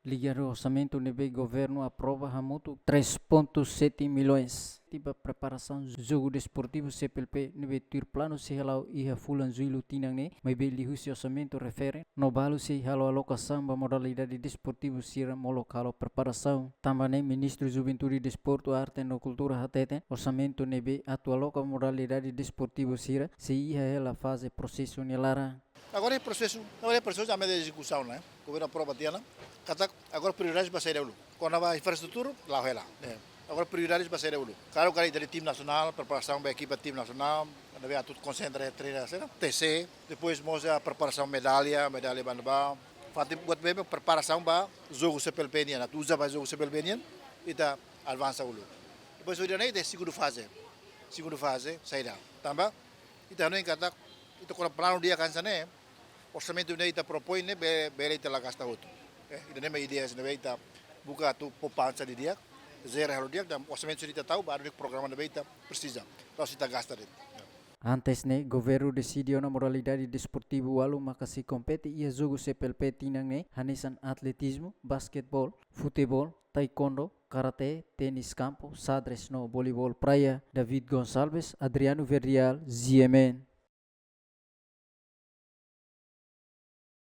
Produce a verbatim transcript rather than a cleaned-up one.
Ligadu orsamentu ne'ebé governu aprova hamutuk três ponto sete milhões ba preparasaun jogu desportivu C P L P ne'ebé tuir planu sei hala'o iha fulan Jullu tinan ne'e, maibé liuhusi orsamentu refere no balu sei halo alokasaun ba modalidade desportivu sira molok halo preparasaun. Tanba ne'e Ministru Juventude, Desportu, Arte no Kultura hateten orsamentu ne'ebé atu aloka modalidade desportivu sira sei iha hela faze prosesu nia laran. Agora é prosesu, agora é prosesu, a meio de execução, né? Governu aprova tiha ona katak agora prioridade ba saida uluk. Kona-ba infraestrutura, la'o hela. É. Agora prioridade ba saida uluk. Klaru, karik dari tim nasionál, preparasaun ba ekipa tim nasionál, ne'ebé atu konsentra iha treina, sira, T C, depois mós preparasaun medalla, medalla ba ne'ebá. Fatin buat ne'ebé preparasaun ba jogu C P L P nian, atu uza ba jogu C P L P nian, ita avansa uluk. Depois ida-ne'e iha segundu faze. Segundu faze, saida. Tanba ita hanoin katak, ita kona planu di'ak hanesan ne'e, orsamentu ne'e ita propoin ne'e be-, bele ita la gasta hotu. Eh, ida-ne'e mak ideia sira ne'ebé ita buka atu poupansa didi'ak, jere halo di'ak, dan orsamentu sira ita tau, baru programa ne'ebé ita presiza. La'ós ita gasta de'it. Antes ne'e, governu deside ona modalidade desportivu ualu maka sei kompete iha jogu C P L P tinan ne'e, hanesan atletizmu, basketeból, futeból, taekwondo, karate, tenis kampu, xadrez no voleibol praia. David Gonçalves, Adriano Verdial, G M N.